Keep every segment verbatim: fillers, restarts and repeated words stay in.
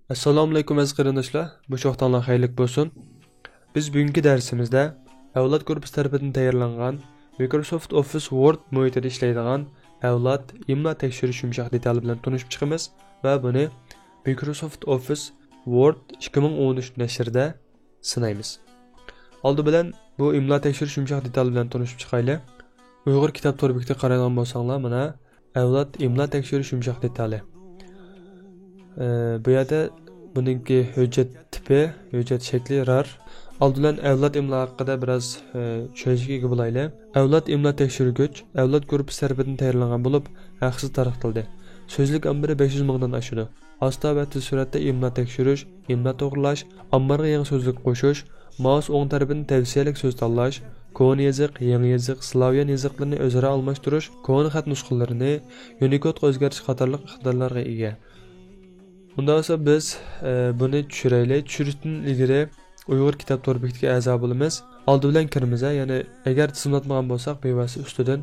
ئەسسالامۇئەلەيكۇم ئەزىز قېرىنداشلار، بۇ چوقتاڭلار خەيرلىك بولسۇن. بىز بۈگۈنكى دەرسىمىزدە ئەۋلاد گۇرۇپپىسى تەرىپىدىن تەييارلانغان Microsoft Office Word مۇھىتىدا ئىشلەيدىغان ئەۋلاد ئىملا تەكشۈرۈش يۇمشاق دېتالى بىلەن تونۇشۇپ چىقىمىز ۋە بۇنى Microsoft Office Word ئىككى مىڭ ئون ئۈچ نەشرىدە سىنايمىز. ئالدى بىلەن بۇ ئىملا تەكشۈرۈش يۇمشاق دېتالى بىلەن تونۇشۇپ چىقايلى. ئۇيغۇر كىتاب تور بېكىتىگە قارايدىغان بولساڭلار، مانا، ئەۋلاد ئىملا تەكشۈرۈش يۇمشاق دېتالى. ئى، بۇ يەردە بۇنىڭكى ھۆججەت تىپى، ھۆججەت شەكلى رار. ئالدى بىلەن ئەۋلاد ئىملا ھەققىدە بىراز، ئى، چۈشەنچىگە ئىگە بولايلى. ئەۋلاد ئىملا تەكشۈرگۈچ ئەۋلاد گۇرۇپپىسى تەرىپىدىن تەييارلانغان بولۇپ، ھەقسىز تارقىتىلدى. سۆزلۈك ئامبىرى بەش يۈز مىڭدىن ئاشىدۇ. ئاستا ۋە تېز سۈرئەتتە ئىملا تەكشۈرۈش، ئىملا توغرىلاش، ئامبارغا يېڭى سۆزلۈك قوشۇش، مائۇس ئوڭ تەرىپىدىن تەۋسىيەلىك سۆز تاللاش، كونا يېزىق، يېڭى يېزىق، سلاۋيان يېزىقلىرىنى ئۆزئارا ئالماشتۇرۇش، كونا خەت نۇسخىلىرىنى يۇنىكودقا ئۆزگەرتىش قاتارلىق ئىقتىدارلارغا ئىگە. ئۇنداق بولسا بىز، ئە، بۇنى چۈشۈرەيلى. چۈشۈرۈشتىن ئىلگىرى ئۇيغۇر كىتاب تور بېكىتىگە ئەزا بولىمىز. ئالدى بىلەن كىرىمىز، ھە، يەنى ئەگەر تىزىملاتمىغان بولساق، بىۋاسىتە ئۈستىدىن،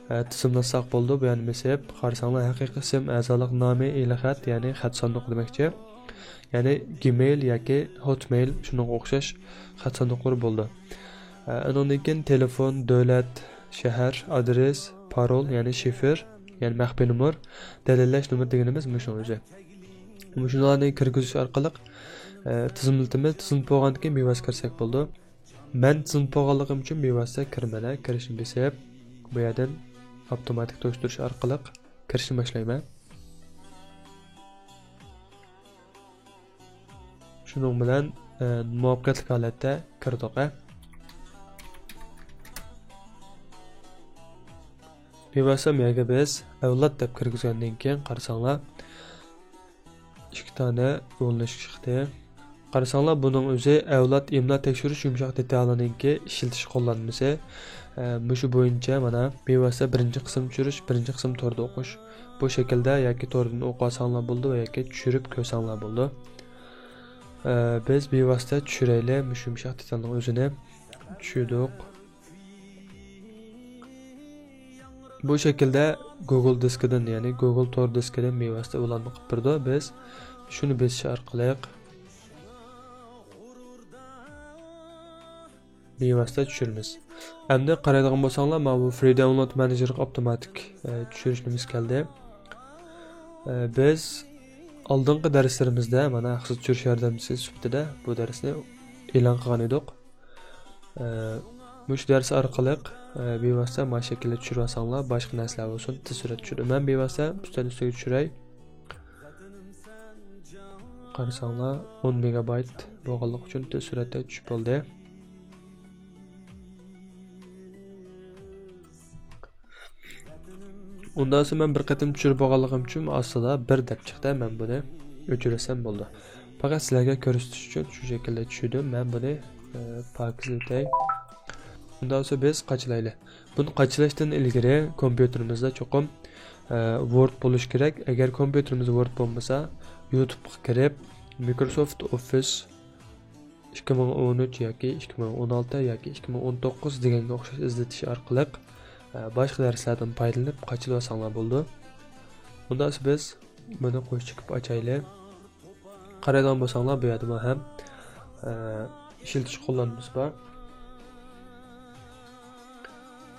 ئە، تىزىملاتساق بولىدۇ. بۇ يەنى مېسىپ، قارىساڭلار، ھەقىقىي ئىسىم، ئەزالىق نامى، ئېلخەت، يەنى خەت ساندۇقى دېمەكچى. يەنى گىمېيل ياكى ھوتمېيل، شۇنىڭغا ئوخشاش خەت ساندۇقلىرى بولىدۇ. ئە، ئۇنىڭدىن كېيىن تېلېفون، دۆلەت، شەھەر، ئادرېس، پارول، يەنى شىفىر، يەنى مەخپىي نومۇر، دەلىللەش نومۇرى دېگىنىمىز مۇشۇنىڭ ئۆزى. مۇشۇلارنى كىرگۈزۈش ئارقىلىق، ئە، تىزىملىتىمىز. تىزىملىتىپ بولغاندىن كېيىن بىۋاسىتە كىرسەك بولىدۇ. مەن تىزىملىتىپ بولغانلىقىم ئۈچۈن بىۋاسىتە كىرىمەن. كىرىشنى بېسىپ، بۇ يەردىن ئاپتوماتىك توشتۇرۇش ئارقىلىق كىرىشنى باشلايمەن. شۇنىڭ بىلەن، ئە، مۇۋەپپەقىيەتلىك ھالەتتە كىردۇق، ئە. بىۋاسىتە يەرگە بىز ئەۋلاد دەپ كىرگۈزگەندىن كېيىن قارىساڭلار، ئىككى دانە ئۇلىنىش چىقتى. قارىساڭلار، بۇنىڭ ئۆزى ئەۋلاد ئىملا تەكشۈرۈش يۇمشاق دېتالىنىڭكى ئىشلىتىش قوللانمىسى. ئە، مۇشۇ بويىچە مانا بىۋاسىتە بىرىنچى قىسىم چۈشۈرۈش، بىرىنچى قىسىم توردا ئوقۇش. بۇ شەكىلدە ياكى توردىن ئوقۇۋالساڭلار بولىدۇ ياكى چۈشۈرۈپ كۆرسەڭلار بولىدۇ. ئە، بىز بىۋاسىتە چۈشۈرەيلى مۇشۇ يۇمشاق دېتالنىڭ ئۆزىنى. چۈشۈردۇق. بۇ شەكىلدە گۇگل دىسكىدىن، يەنى گۇگل تور دىسكىدىن بىۋاسىتە ئۇلانما قىلىپ بېرىدۇ. بىز شۇنى بېسىش ئارقىلىق بىۋاسىتە چۈشۈرىمىز. ئەمدى قارايدىغان بولساڭلار، مانا بۇ فرىي داۋنلود مانېجېرغا ئاپتوماتىك، ئە، چۈشۈرۈش نېمىسى كەلدى. ئە، بىز ئالدىنقى دەرسلىرىمىزدە مانا ھەقسىز چۈشۈرۈش ياردەمچىسى سۈپىتىدە بۇ دەرسنى ئېلان قىلغان ئىدۇق. ئە، مۇشۇ دەرس ئارقىلىق، ئە، بىۋاسىتە مانا شەكىلدە چۈشۈرۈۋالساڭلار، باشقا نەرسىلەر بولسۇن، تېز سۈرئەتتە چۈشۈرىدۇ. مەن بىۋاسىتە ئۈستەن ئۈستىگە چۈشۈرەي. قارىساڭلار، ئون مېگابايت بولغانلىقى ئۈچۈن تېز سۈرئەتتە چۈشۈپ بولدى. ئۇنداقسا مەن بىر قېتىم چۈشۈرۈپ بولغانلىقىم ئۈچۈن ئاستىدا بىر دەپ چىقتى، مەن بۇنى ئۆچۈرسەم بولىدۇ. پەقەت سىلەرگە كۆرسىتىش ئۈچۈن شۇ شەكىلدە چۈشۈردۈم. مەن بۇنى، ئە، پاكىزلىتەي. ئۇنداقسا بىز قاچىلايلى. بۇنى قاچىلاشتىن ئىلگىرى كومپيۇتېرىمىزدا چوقۇم، ئە، ۋورد بولۇشى كېرەك. ئەگەر كومپيۇتېرىمىزدا ۋورد بولمىسا، يۇتۇبقا كىرىپ، مىكروسوفت ئوفىس ئىككى مىڭ ئون ئۈچ ياكى ئىككى مىڭ ئون ئالتە ياكى ئىككى مىڭ ئون توققۇز دېگەنگە ئوخشاش ئىزلىتىش ئارقىلىق، ئە، باشقا دەرسلەردىن پايدىلىنىپ قاچىلىۋالساڭلار بولىدۇ. ئۇنداقسا بىز بۇنى قوش چېكىپ ئاچايلى. قارايدىغان بولساڭلار، بۇ يەردىمۇ ھەم، ئە، ئىشلىتىش قوللانمىسى بار.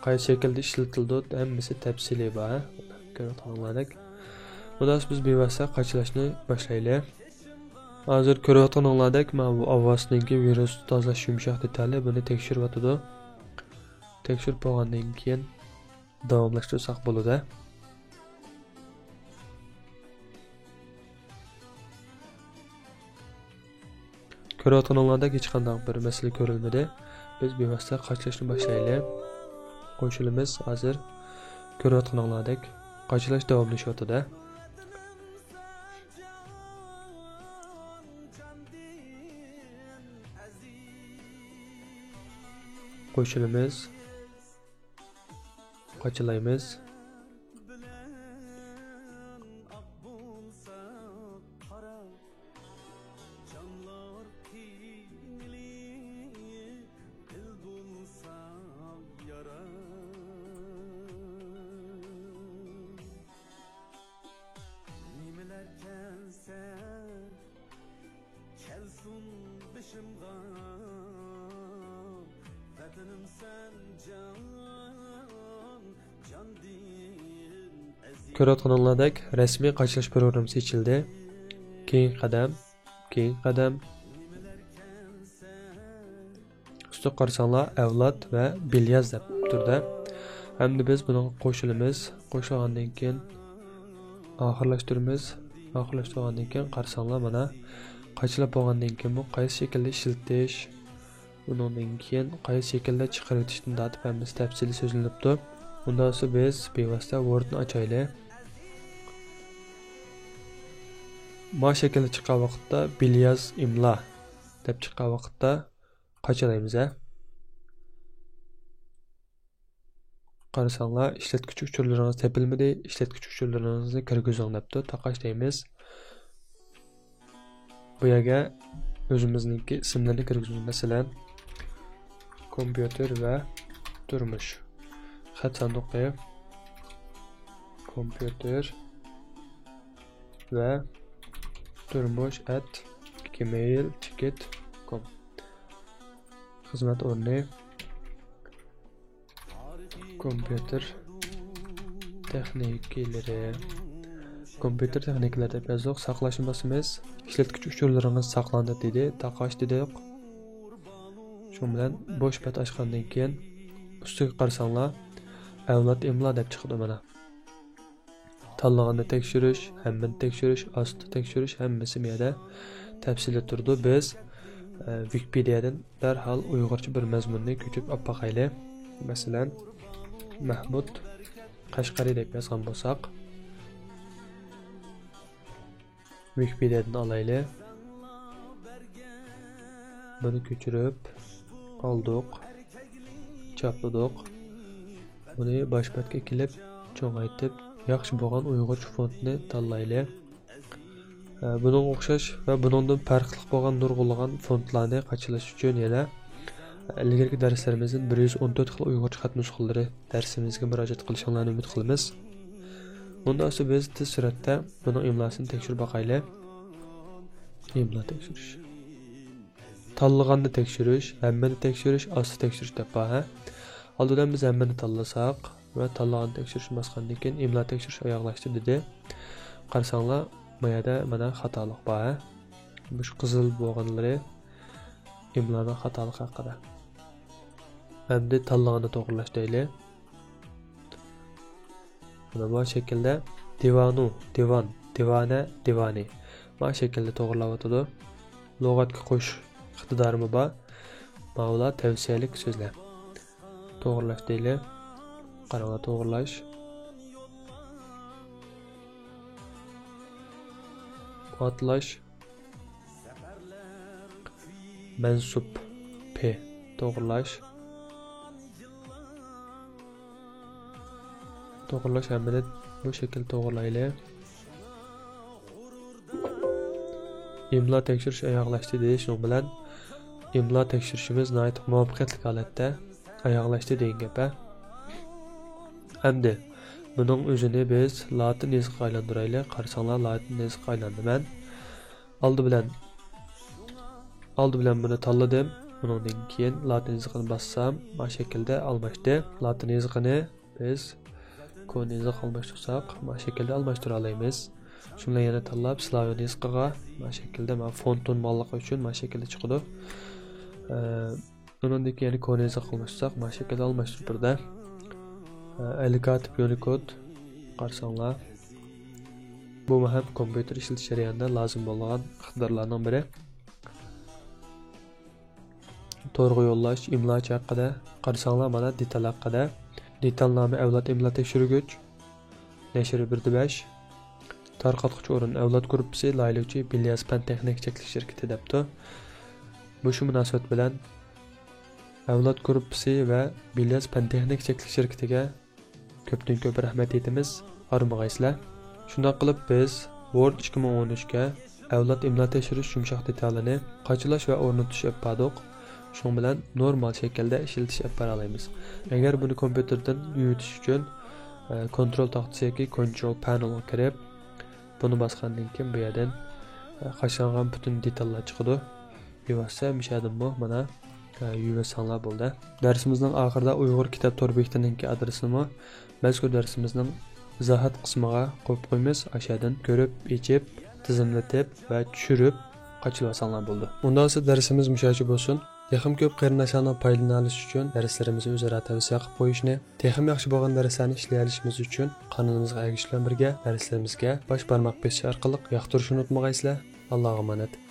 قايسى شەكىلدە ئىشلىتىلىدۇ، ھەممىسى تەپسىلىي بار. كۆرۈۋاتقىنىڭلاردەك. ئۇنداقسا بىز بىۋاسىتە قاچىلاشنى باشلايلى. ھازىر كۆرۈۋاتقىنىڭلاردەك، مانا بۇ ئاۋازنىڭكى ۋىرۇس تازىلاش يۇمشاق دېتالى، بۇنى تەكشۈرۈۋاتىدۇ. تەكشۈرۈپ بولغاندىن كېيىن داۋاملاشتۇرساق بولىدۇ. كۆرۈۋاتقىنىڭلاردەك ھېچقانداق بىر مەسىلە كۆرۈلمىدى. بىز بىۋاسىتە قاچىلاشنى باشلايلى. قوشۇلىمىز ھازىر. كۆرۈۋاتقىنىڭلاردەك قاچىلاش داۋاملىشىۋاتىدۇ. قوشۇلىمىز. قاچىلايمىز. كۆرۈۋاتقىنىڭلاردەك رەسمىي قاچىلاش پروگراممىسى ئېچىلدى. كېيىنكى قەدەم، كېيىنكى قەدەم. ئۈستىگە قارىساڭلار، ئەۋلاد ۋە بىلياز دەپ تۇرىدۇ. ئەمدى بىز بۇنىڭغا قوشۇلىمىز. قوشۇلغاندىن كېيىن ئاخىرلاشتۇرىمىز. ئاخىرلاشتۇرغاندىن كېيىن قارىساڭلار، مانا قاچىلاپ بولغاندىن كېيىن بۇ قايسى شەكىلدە ئىشلىتىش، ئۇنىڭدىن كېيىن قايسى شەكىلدە چىقىرىۋېتىشتىن تارتىپ ھەممىسى تەپسىلىي سۆزلىنىپتۇ. ئۇنداق بولسا بىز بىۋاسىتە ۋوردنى ئاچايلى. ما شەكىلدە چىققان ۋاقىتتا بىلياز ئىملا دەپ چىققان ۋاقىتتا قاچىلايمىز، ھە. قارىساڭلار، ئىشلەتكۈچى ئۇچۇرلىرىڭىز تېپىلمىدى، ئىشلەتكۈچى ئۇچۇرلىرىڭىزنى كىرگۈزۈڭ دەپتۇ. تاقاش دەيمىز. بۇ يەرگە ئۆزىمىزنىڭكى ئىسىملىرىنى كىرگۈزىمىز. مەسىلەن، كومپيۇتېر ۋە تۇرمۇش. خەت ساندۇقى، كومپيۇتېر ۋە تۇرمۇش ئەت گمەيل چېكىت كوم. خىزمەت ئورنى، كومپيۇتېر تېخنىكىلىرى. كومپيۇتېر تېخنىكىلىرى دەپ يازدۇق. ساقلاشنى باسىمىز. ئىشلەتكۈچى ئۇچۇرلىرىڭىز ساقلاندى دېدى. تاقاش دېدۇق. شۇنىڭ بىلەن بوش بەت ئاچقاندىن كېيىن ئۈستىگە قارىساڭلار، ئەۋلاد ئىملا دەپ چىقىدۇ مانا. تاللىغاننى تەكشۈرۈش، ھەممىنى تەكشۈرۈش، ئاستا تەكشۈرۈش، ھەممىسى بۇ يەردە تەپسىلىي تۇرىدۇ. بىز، ئە، ۋىكىپېدىيەدىن دەرھال ئۇيغۇرچە بىر مەزمۇننى كۆچۈرۈپ ئاپ باقايلى. مەسىلەن، مەھمۇد قەشقەرى دەپ يازغان بولساق، ۋىكىپېدىيەدىن ئالايلى. بۇنى كۆچۈرۈپ ئالدۇق، چاپلىدۇق. بۇنى باش بەتكە كېلىپ چوڭايتىپ، ياخشى بولغان ئۇيغۇرچە فونتنى تاللايلى. ئە، بۇنىڭغا ئوخشاش ۋە بۇنىڭدىن پەرقلىق بولغان نۇرغۇنلىغان فونتلارنى قاچىلاش ئۈچۈن يەنە ئىلگىرىكى دەرسلىرىمىزدىن بىر يۈز ئون تۆت خىل ئۇيغۇرچە خەت نۇسخىلىرى دەرسىمىزگە مۇراجىئەت قىلىشىڭلارنى ئۈمىد قىلىمىز. ئۇنداق بولسا بىز تېز سۈرئەتتە بۇنىڭ ئىملاسىنى تەكشۈرۈپ باقايلى. ئىملا تەكشۈرۈش. تاللىغاننى تەكشۈرۈش، ھەممىنى تەكشۈرۈش، ئاستا تەكشۈرۈش دەپ بار، ھە؟ ئالدى بىلەن بىز ھەممىنى تاللىساق ۋە تاللىغاننى تەكشۈرۈشنى باسقاندىن كېيىن ئىملا تەكشۈرۈش ئاياغلاشتى دېدى. قارىساڭلار، ما يەردە مانا خاتالىق بار، ھە؟ مۇشۇ قىزىل بولغانلىرى ئىملانىڭ خاتالىقى ھەققىدە. ئەمدى تاللىغاننى توغرىلاش دەيلى. مانا بۇ شەكىلدە دىۋانۇ، دىۋان، دىۋانە، دىۋانى. مانا شەكىلدە توغرىلاۋاتىدۇ. لۇغەتكە قوشۇش ئىقتىدارىمۇ بار. ماۋۇلار تەۋسىيەلىك سۆزلەر. توغرىلاش دەيلى. قاراڭلار، توغرىلاش. ئاتلاش. مەنسۇپ. پې. توغرىلاش. توغرىلاش ھەممىنى بۇ شەكىلدە توغرىلايلى. ئىملا تەكشۈرۈش ئاياغلاشتى دېيىش بىلەن ئىملا تەكشۈرۈشىمىز ناھايىتى مۇۋەپپەقىيەتلىك ھالەتتە ئاياغلاشتى دېگەن گەپ، ھە. ئەمدى بۇنىڭ ئۆزىنى بىز لاتىن يېزىقىغا ئايلاندۇرايلى. قارىساڭلار، لاتىن يېزىقىغا ئايلاندى مەن. ئالدى بىلەن، ئالدى بىلەن بۇنى تاللىدىم. ئۇنىڭدىن كېيىن لاتىن يېزىقىنى باسسام، ما شەكىلدە ئالماشتى. لاتىن يېزىقىنى بىز كونا يېزىققا ئالماشتۇرساق، ما شەكىلدە ئالماشتۇرالايمىز. شۇ بىلەن يەنە تاللاپ، سلاۋيان يېزىقىغا ما شەكىلدە، ما فونت تونۇماللىقى ئۈچۈن ما شەكىلدە چىقىدۇ. ئە، ئۇنىڭدىن كېيىن يەنە كونا يېزىققا ئالماشتۇرساق، ما شەكىلدە ئالماشتۇرۇپ بېرىدۇ. ئە، ئەلكاتىپ يۇنىكود قارىساڭلار. بۇمۇ ھەم كومپيۇتېر ئىشلىتىش جەريانىدا لازىم بولىدىغان ئىقتىدارلارنىڭ بىرى. تورغا يوللاش، ئىملاچى ھەققىدە قارىساڭلار، مانا دېتال ھەققىدە. دېتال نامى ئەۋلاد ئىملا تەكشۈرگۈچ، نەشرى بىر دە بەش، تارقاتقۇچى ئورۇن ئەۋلاد گۇرۇپپىسى، لايىھىلىگۈچى بىلياز پەن تېخنىكا چەكلىك شىركىتى دەپتۇ. مۇشۇ مۇناسىۋەت بىلەن ئەۋلاد گۇرۇپپىسى ۋە بىلياز پەن تېخنىكا چەكلىك شىركىتىگە كۆپتىن كۆپ رەھمەت ئېيتىمىز، ھارمىغايسىلەر. شۇنداق قىلىپ بىز ۋورد ئىككى مىڭ ئون ئۈچكە ئەۋلاد ئىملا تەكشۈرۈش يۇمشاق دېتالىنى قاچىلاش ۋە ئورنىتىش ئېلىپ باردۇق. شۇنىڭ بىلەن نورمال شەكىلدە ئىشلىتىش ئېلىپ بارالايمىز. ئەگەر بۇنى كومپيۇتېردىن يۆتىش ئۈچۈن، ئە، كونترول تاختىسى ياكى كونترول پانېلغا كىرىپ، بۇنى باسقاندىن كېيىن بۇ يەردىن، ئە، قاچىلانغان پۈتۈن دېتاللار چىقىدۇ. بىۋاسىتە مۇشۇ يەردىنمۇ مانا، ئە، يۇيۇۋەتسەڭلار بولدى. دەرسىمىزنىڭ ئاخىرىدا ئۇيغۇر كىتاب تور بېكىتىنىڭكى ئادرېسىنىمۇ مەزكۇر دەرسىمىزنىڭ ئىزاھات قىسمىغا قويۇپ قويىمىز، ئاشۇ يەردىن كۆرۈپ، ئېچىپ، تىزىملىتىپ ۋە چۈشۈرۈپ قاچىلىۋالساڭلار بولىدۇ. ئۇنداق بولسا دەرسىمىز مۇشۇ يەرگىچە بولسۇن. تېخىمۇ كۆپ قېرىنداشلارنىڭ پايدىلىنالىشى ئۈچۈن دەرسلىرىمىزنى ئۆزئارا تەۋسىيە قىلىپ قويۇشنى، تېخىمۇ ياخشى بولغان دەرسلەرنى ئىشلىيەلىشىمىز ئۈچۈن قانىلىمىزغا ئەگىشىش بىلەن بىرگە دەرسلىرىمىزگە باش بارماق بېسىش ئارقىلىق ياقتۇرۇشنى ئۇنتۇمىغايسىلەر. ئاللاغا ئامانەت.